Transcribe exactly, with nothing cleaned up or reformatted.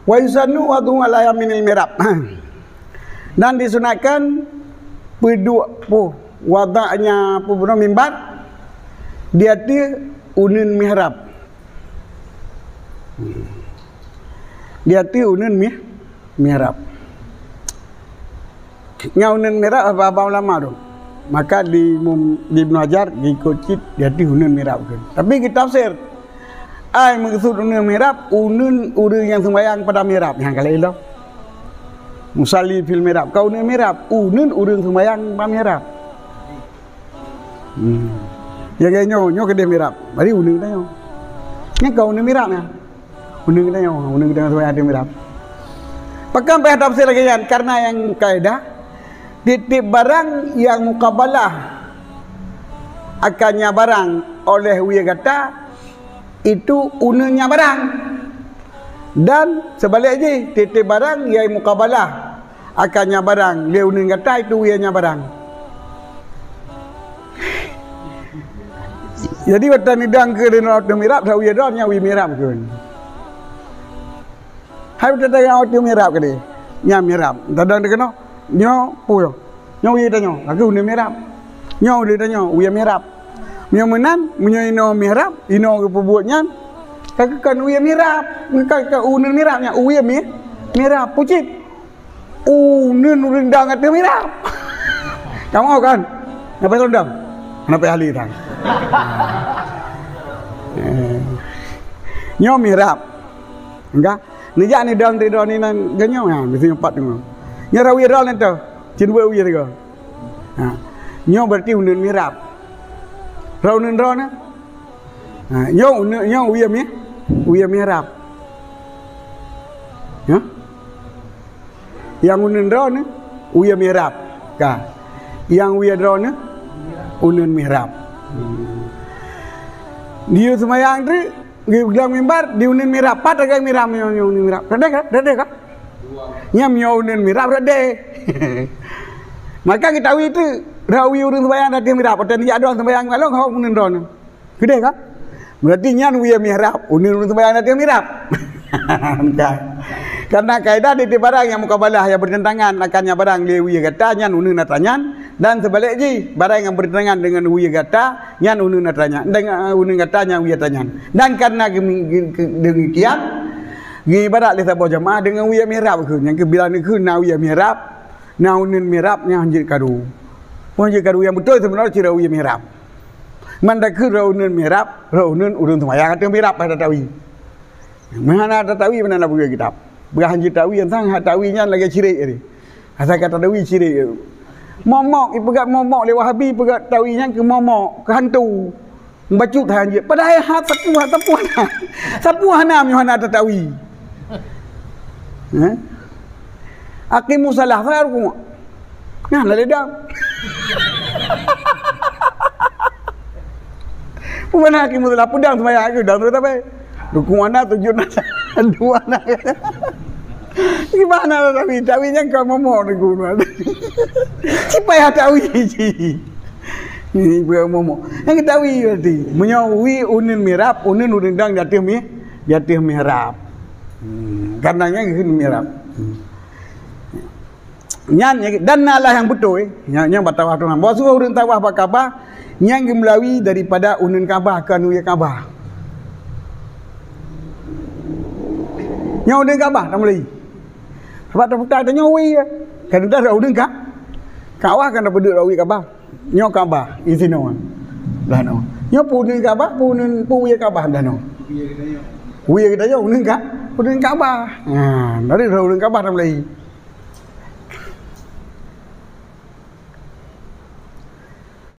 Wa yusannu wad'uhu ala yaminil mihrab. Dan disunatkan peuduek, peue, wadaknya, peue, bunoe mimbar di ateueh uneuen mihrab. Di ateueh uneuen mih-, mihrab. Nyang uneuen mihrab haba-haba ulama tu. Maka di Imam, di Ibnu Hajar, geukot cit di ateueh uneuen mihrab tu. Tapi geutafsir, ai meukeusud uneuen mihrab, uneuen ureueng nyang seumayang padang mihrab, nyang ka laén lom. Musalli fil mihrab, ka uneuen mihrab, uneuen ureueng seumayang bak mihrab. Hmm. Ya, kaya nyoe, nyoe keudeh mihrab. Bari uneuen geutanyoe. Nyan ka uneuen mihrab nyan. Uneuen geutanyoe, uneuen geutanyoe seumayang di mihrab. Pakon payah tafsir lagèe nyan? Karena nyang kaedah, tiep-tiep barang nyang mukabalah akan nyang barang oleh wie gata, itu uneuen nyang barang. Dan seubalik jih, tiep-tiep barang nyang mukabalah akan nyang barang lé uneuen gata, itu wie nyang barang. Jadi, watèe neudong keu droeneuh ateueh mihrab, that wie droeneuh nyan wie mihrab kheun. Hai, watèe neudong ateueh mihrab keudeh, nyan mihrab. Tadong teukeunong, nyoe peue? Nyoe wie tanyoe, ka keuh uneuen mihrab. Nyoe uneuen tanyoe, wie mihrab. Meunyoe meunan, meunyoe inoe mihrab, inoe geupeubuet nyan, ka keuh kon wie mihrab. Kon, kon uneuen mihrab nyan, wie mi-, mihrab. Peue cit? Uneuen ureueng dong ateueh mihrab. Kamoe kan? Napa lôn dong? Napa ahli dong? Eh. Nyoe mihrab. Enggak. Neujak neudong di droeneuh nyan, geuh nyoe, ha, biasanya empat nyoe. Nyoe rot wie droeneuh teuh. Cit buet wie tiga. Ha. Nyoe berarti uneuen mihrab. Rot uneuen droeneuh. Ha, nyoe uneuen, nyoe wie mi-, wie mihrab. Ha? Nyang uneuen droeneuh, wie mihrab. Ka. Nyang wie droeneuh, uneuen mihrab. Di seumayang treuk, di lam mimbar, di uneuen mihrab. Pat lagèe mihrab, nyoe, nyoe uneuen mihrab. Rot deh ka? Rot deh ka? Nyan nyoe uneuen mihrab rot deh. Maka geutawi treuk, rot wie ureueng seumayang di ateueh mihrab. Watèe neujak dong seumayang lam, ho uneuen droeneuh. Keudeh ka? Berarti nyan wie mihrab, uneuen ureueng seumayang di ateueh mihrab. Bukan. Karena kaedah tiep-tiep barang nyang mukabalah, nyang bertentangan akan nyang barang lé wie gata, nyan uneuen atra nyan, dan seubalik jih, barang nyang bertentangan deungon wie gata, nyan uneuen atra nyan, deungon, eh, uneuen gata nyan wie atra nyan. Dan karena gemi-, ge-, ge-, demikian, geuibarat lé saboh jamaah deungon wie mihrab kheun, nyang keuh bila neukheun na wie mihrab, na uneuen mihrab nyan hanjeuet karu. Hanjeuet karu, nyang beutôi seubeuna cit rot wie mihrab. Man takheun rot uneuen mihrab, rot uneuen ureueng seumayang ateueh mihrab, payah tatawi. Meuhana tatawi, meunan na buku kitab. Peugah hanjeuet tawi, nyang sang hak tawi nyan lagèe cirek tadi. Asai ka tatawi cirek. Momok, ipeugah momok lé Wahabi, peugah tawi nyan keu momok, keu hantu. Bacut hai hanjeuet. Padahai ha sapeue, ha sapeue hana. Sapeue hana meunyoe hana tatawi. Eh? Aqimus shalah, saya rukuk. Nah, lalu dong. Bukan aqimus shalah, peudong seumayang aku, dong terus sampai. Rukuk mana, sujud mana, dua mana. Gimana lah tawi? Tawi nyan keu momok ni guna. Sipai hak tawi ji. Ni bukan momok. Nyang tawi berarti. Meunyoe wie uneuen mihrab, uneuen ureueng dong di ateueh mi-, di ateueh mihrab. Hmm, karena nyan keuh mihrab. Hmm. Nyan, dan na lah nyang beutôi, nyang, nyang bak tawaf Tuhan. Bahwa saboh ureueng tawaf bak Ka'bah, nyan geumeulawi daripada uneuen Ka'bah, kon wie Ka'bah. Nyoe uneuen Ka'bah, tameulawi. Sabab tapeugah tanyoe wie, kan dah uneuen Ka-, Ka'bah kan tapeudeuek wie Ka'bah. Nyoe Ka'bah, di sinoe. Dah nyoe. Nyoe peue uneuen Ka'bah, peue uneuen, peue wie Ka'bah dah nyoe. Wie geutanyoe uneuen Ka-, uneuen Ka'bah. Ha, dari uneuen Ka'bah tameulawi.